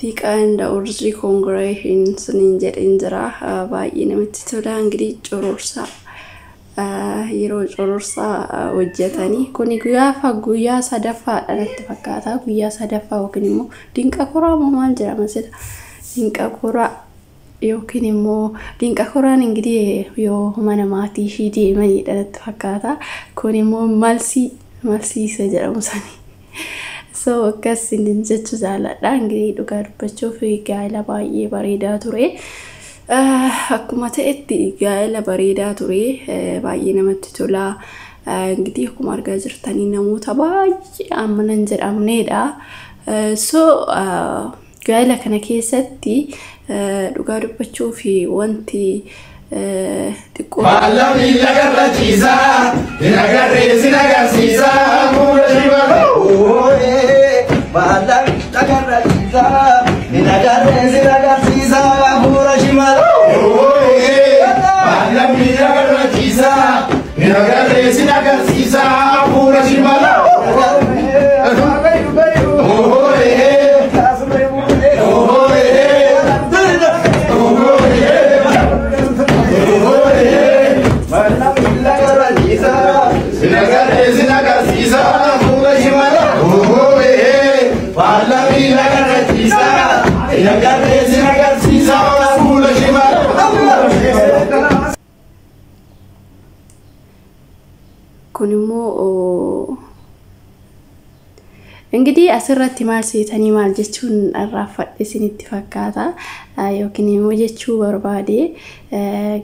Tiiqaan urjii koongireeshin jedheen jira. Baay'ee namatti tola. Ingirii cororsaa yeroo cororsaa hojjetanii kuni gaafa guyyaa sadaffaadha natti fakkaata. Guyyaa sadaffaa yookiin immoo dinqa koraa moo maal jedhama sila? Dinqa koraa yookiin immoo dinqa koraan ingirii yoo mana maatii ishii deemanidha natti fakkaata. Kun immoo malsii malsiisa jedhamu sani. So akkas inni jechuu jaalladha. Ingirii dhugaa dubbachuuf gaa'ela baay'ee bareedaa ture. Akkuma ta'etti gaa'ela bareedaa ture. Baay'ee namatti tola. Ingirii akkuma argaa jirtanii namoota baay'ee amma nan jedhamnedha. So gaa'ela kana keessatti dhugaa dubbachuuf wanti xiqqoo. Baala miila garrachiisaa, hin agarree sin agarsiisaa, fuula shibala. Baala miila garrachiisaa, hin agarree sin agarsiisaa, fuula shimala. Baala miila garrachiisaa, hin agarree sin agarsiisaa, fuula shibala. Baala miila garrachiisaa, Sin agarree sin agarsiisaa, fuula shimala. Baala miila garrachiisaa, hin agarree sin agarsiisaa, fuula shimala. Kun immoo ingirii asirratti maal seetanii maal jechuun irraanfadhe isinitti fakkaata yookiin immoo jechuu barbaade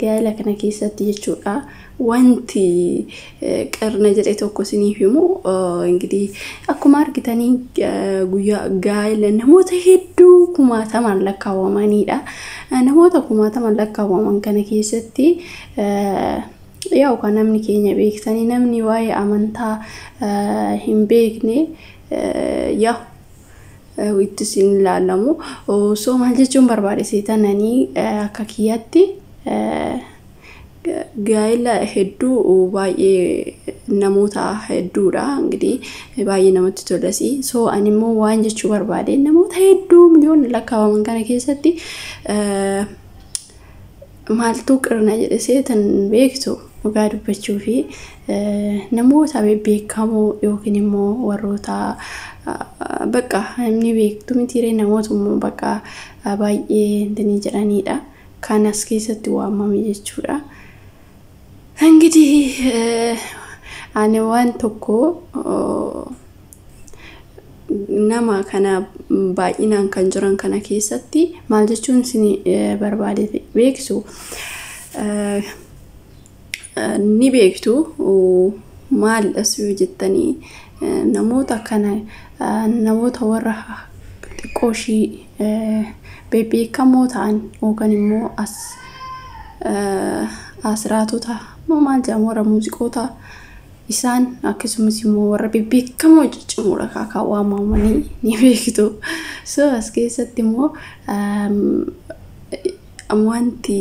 gaa'ela kana keessatti jechuudha. Wanti qirna jedhe tokko isiniif himu ingirii akkuma argitanii guyyaa gaa'ela namoota hedduu kumaataman lakkaawwamanidha. Namoota kumaataman lakkaawwaman kana keessatti yaa'u kan namni keenya beektanii namni waa'ee amantaa hin beekne yaa'u itti isin ilaalamu. So maal jechuun barbaade seetananii akka kiyyaatti gaa'ela hedduu baay'ee namoota hedduudha. Ingirii baay'ee namatti tolasi. So ani immoo waan jechuu barbaade namoota hedduu miliyoona lakkaa'aman kana keessatti maaltu qirna jedhe seetan beektu dhugaa dubbachuu fi namoota bebbeekamoo yookiin immoo warroota bakka namni beektu mitiiree namoota immoo bakka baay'ee intini jedhanidha. Kan as keessatti waamame jechuudha. Ingirii ani waan tokko nama kana baay'inaan kan jiran kana keessatti maal jechuun isin barbaade beektu ni beektu maal as yoo jettanii namoota kana namoota warra xiqqoo ishii bebbeekamoo ta'an yookaan immoo as asiraatota maal jedhamu warra muuziqoota isaan akkasumas immoo warra bebbeekamoo ciccimoodha kaakaa waamamanii ni beektu. So as keessatti immoo wanti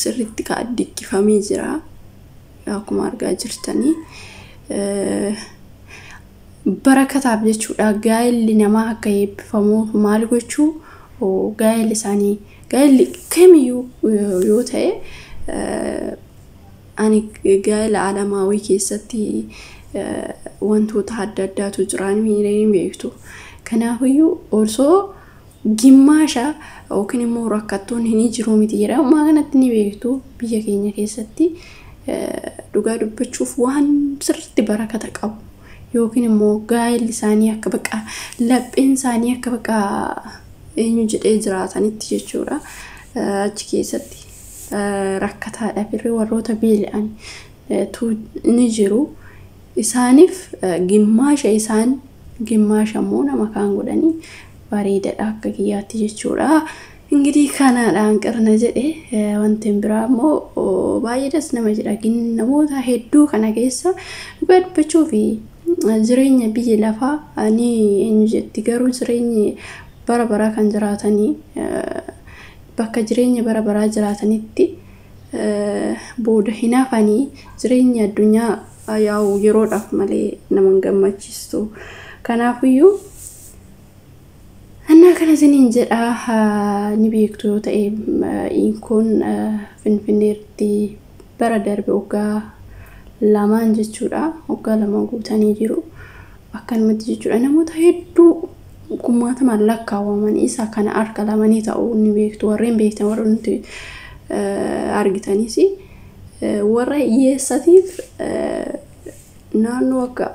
sirriitti diqqifamee jira akkuma argaa jirtanii. Barakataaf jechuudha gaa'elli namaa akka eebbifamuuf maal gochuu gaa'elli isaanii gaa'elli kamiyyuu yoo ta'e ani gaa'ela alamaawii keessatti wantoota adda addaatu jiran ni beektu. Kanaafiyyuu osoo gimmaasha yookiin immoo rakkattoonni ni jiru miti jedha. Ammaa kanatti ni beektu biyya keenya keessatti dhugaa dubbachuuf waan sirriitti barakata qabu yookiin immoo gaa'elli isaanii akka baqa lapheen isaanii akka baqa eenyu jedhee jiraatanitti jechuudha. Achi keessatti rakkataadha firri warroota beela'an ni jiru. Isaaniif gimmaasha isaan gimmaasha immoo nama kaan godhanii bareedaadha akka kiyyaatti jechuudha. Ingirii kanaadhaan qirna jedhe wanti biraa immoo baay'ee nama jedha. Namoota hedduu kana keessa dhugaa dubbachuu fi jireenya biyya lafaa ni eenyu jetti garuu jireenyi bara baraa kan jiraatanii bakka jireenya bara baraa jiraatanitti booda hin hafanii jireenya addunyaa yaa'u yeroodhaaf malee nama hin gammachiistu. Kanaafiyyuu Innaa kana isiniin jedha ni beektu yoo ta'e inkoon Finfinneetti bara darbe waggaa lamaan jechuudha. Waggaa lama guutanii jiru. Akkanumatti jechuudha namoota hedduu kumaatamaan lakkaawwaman isa kana harka lamanii ta'uu ni beektu warreen beektan warra nuti argitanis warra hiyyeessatiif naannoo akka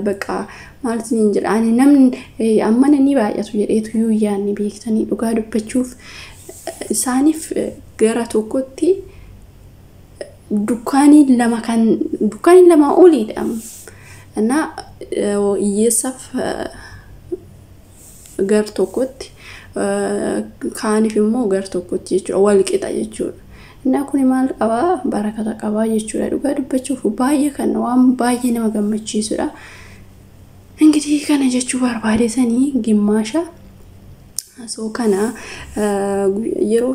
bakka maal isiniin jedha ani namni ammana ni baay'atu jedheetu yoo yaadne beektanii dhugaa dubbachuuf isaaniif gara tokkotti dukkaanii lama kan dukkaanii lama oliidha. እና hiyyeessaaf gar tokkotti kaaniif immoo gar tokkotti jechuudha wal qixa jechuudha. Innaa kun maal qabaa barakata qabaa jechuudha dhugaa dubbachuuf baay'ee kan waan baay'ee nama gammachiisudha. Ingitii kana jechuu barbaade sanii gimmaasha soo kana yeroo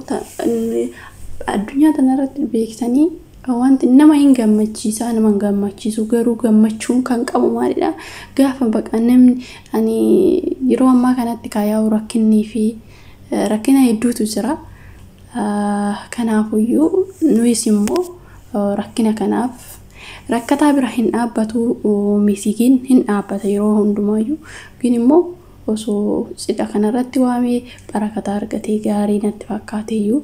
addunyaa tanarratti beektanii wanti nama hin gammachiisaa nama hin gammachiisu garuu gammachuun kan qabu maalidha gaafa baqa namni ani yeroo ammaa kanatti kaayaa'u rakkinnii fi rakkina hedduutu jira. Kanaafuyyuu nuyis immoo rakkina kanaaf rakkataa bira hin dhaabbatu misikiin hin dhaabbata yeroo hundumaayyuu yookiin immoo osoo cidha kanarratti waamee barakataa argatee gaarii natti fakkaateyyuu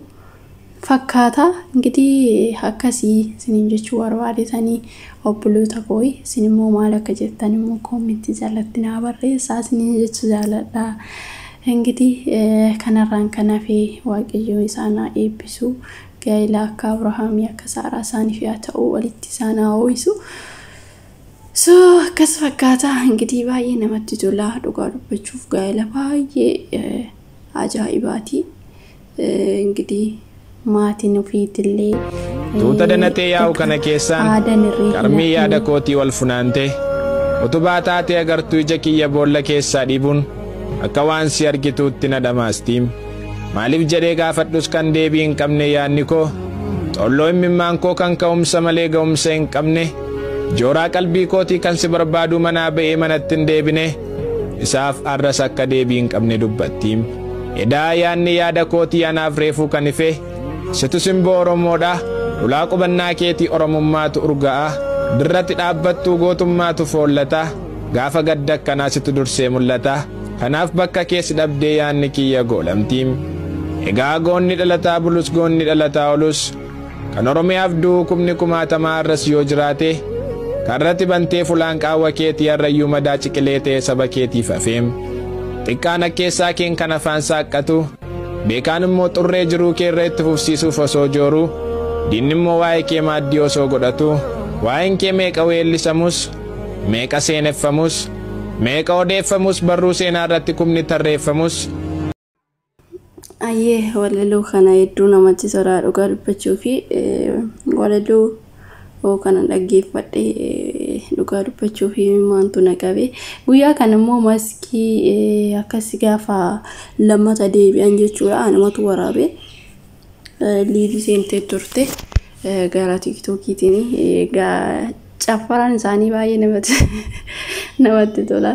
fakkaata. Ingitii akkasii isiniin jechuu barbaadetanii obboloota koo isin immoo maal akka jettan immoo koomentii jalatti naa barreessaa isiniin jechuu jaaladha. Ingitii kanarraan kan hafe Waaqayyo isaan haa eebbisu gaa'ela akka Abrahaamii akka Saaraa isaaniif haa ta'u walitti isaan haa ho'isu. So akkas fakkaata ingitii baay'ee namatti tola dhugaa dubbachuuf gaa'ela baay'ee ajaa'ibaati. Ingitii maatiin ofiitillee Tuuta danatee yaa'u kana keessaan aadaan irree qarmii yaada kootii wal funaante utubaa taatee agartuu ija kiyya boolla keessaa dhibuun akka waan si argituutti na dhamaastiim. Maaliif jedhee gaafadhus kan deebii hin qabne yaadni koo xolloo imimmaan koo kan ka'umsa malee ga'umsa hin qabne jooraa qalbii kootii kan si barbaadu manaa ba'ee manatti hin deebine isaaf arras akka deebii hin qabne dubbattiim. Edaa yaadni yaada kootii anaaf reefuu kan ife situ simboo Oromoodha lolaa qubannaa keetii Oromummaatu urga'a dirratti dhaabbattuu gootummaatu foollata gaafa gadda akkanaa situ dursee mul'ata kanaaf bakka keessi dhabdee yaadni kiyya goolamtiim. Egaa goonni dhalataa bulus goonni dhalataa olus kan Oromiyaaf du'u kumni kumaatamaa arras yoo jiraate karratti bantee fulaan qaawwa keetii harrayyuu madaa ciqilee ta'e saba keetiif hafeem. Xiqqaan akkeessaa keen kan afaan saaqqatu beekaan immoo xurree jiruu kee irra itti fufsiisuuf osoo jooru diinni immoo waa'ee kee maaddii osoo godhatu waa'een kee meeqa weellisamus meeqa seeneffamus meeqa odeeffamus barruu seenaa irratti kumni tarreeffamus. Ayyee walaloo kana hedduu namatti tola dhugaa dubbachuu fi walaloo kana dhaggeeffadhe dhugaa dubbachuu fi maantu na qabe. Guyyaa kana immoo maskii akkas gaafa lammata deebi'an jechuudha anumatu waraabe liivii seentee turte gara tiktookiitiin caffaraan isaanii baay'ee namatti tola.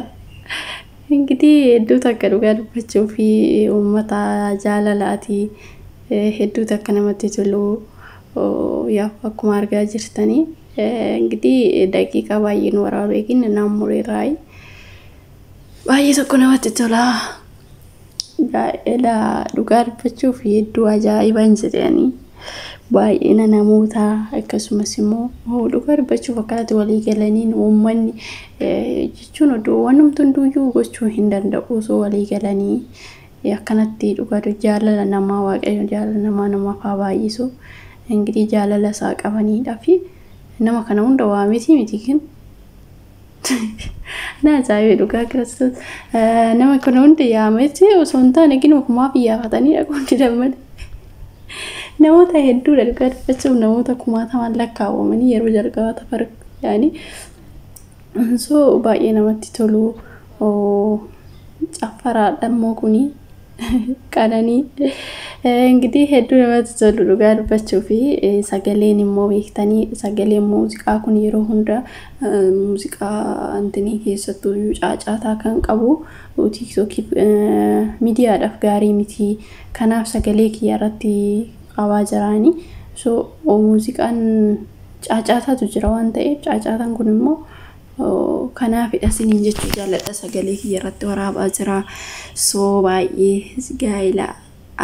Ingitii hedduu takka dhugaa dubbachuu fi uummata jaalalaati hedduu takka namatti tolu yaa akkuma argaa jirtanii. Ingitii daqiiqaa baay'een waraabee kenna naammureeraayi. Baay'ee tokko namatti tola. Gaa'ela dhugaa dubbachuuf hedduu ajaa'iban jedhanii baay'ina namootaa akkasumas immoo dhugaa dubbachuuf akkanatti walii galaniin uummanni jechuun oduuwwan hunduyyuu gochuu hin danda'u osoo walii galanii akkanatti dhugaa jaalala namaa waaqayyo jaalala namaa namaaf haa baay'isu. Ingitii jaalala isaa qabaniidhaa fi nama kana hunda waa miti miti kin na ajaa'ibee dhugaa kiristoos nama kana hunda yaametti osoo hin taane gin ofumaaf iyyafatanii dhaquun didan malee. Namoota hedduudha dhugaa dubbachuuf namoota kumaatamaan lakkaawwamanii yeroo jalqabaa tafar yaani so baay'ee namatti tolu caffaraadha immoo kuni qananii Ingidihi hedduu namatti tolu dhugaa dubbachuu fi sagaleen immoo beektanii sagaleen muuziqaa kun yeroo hunda muuziqaa antinii keessattuu caacaataa kan qabu tiiktookii miidiyaadhaaf gaarii miti. Kanaaf sagalee kiyya irratti qabaa jiraani. So muuziqaan caacaataatu jira waan ta'eef caacaataan kun immoo kanaafidha isiniin jechuu jaalladha sagalee kiyya irratti waraabaa jira. So baay'ee gaa'ela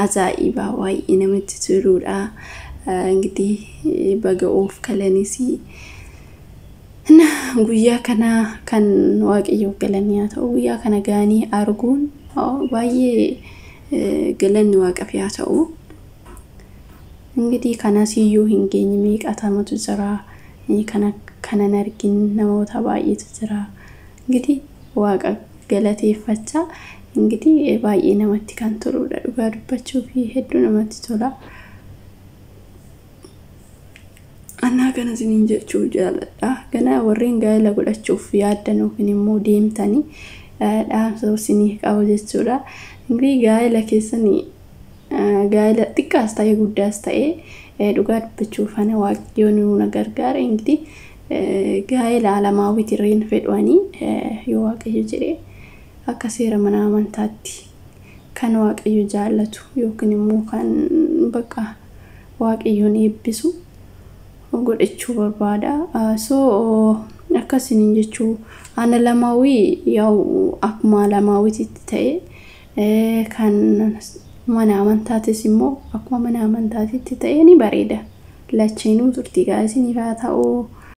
ajaa'ibaa baay'ee namatti toludha. Ingidihi baga of kalanis guyyaa kana kan waaqayyoof galanni haa ta'u guyyaa kana ga'anii arguun baay'ee galanni waaqaaf haa ta'u. Ingidihi kanas iyyuu hin geenye meeqatamatu jira. Kana kanan argin namoota baay'eetu jira. Ingidihi waaqa galateeffachaa ingidihi baay'ee namatti kan toludha dhugaa dubbachuu fi hedduu namatti tola. Annaa kana isiniin jechuu jaalladha. Ganaa warreen gaa'ela godhachuuf yaaddan yookiin immoo deemtanii dhaamsa isinii qabu jechuudha. Ingidihi gaa'ela keessanii gaa'ela xiqqaas ta'e guddaas ta'e dhugaa dubbachuuf ana waaqayyoon nu gargaara. Ingidihi gaa'ela alamaawwiiti irreen fedhanii yoo waaqayyo jedhee akka seera mana amantaatti kan waaqayyo jaallatu yookiin immoo kan bakka waaqayyoon eebbisu godhachuu barbaada. So akkasiniin jechuu ana lamaawii yaa'u akkuma lamaawwiitti ta'e kan mana amantaatis immoo akkuma mana amantaatitti ta'e ni bareeda. Lacheenuu turtii gaarii isiniif haa ta'u.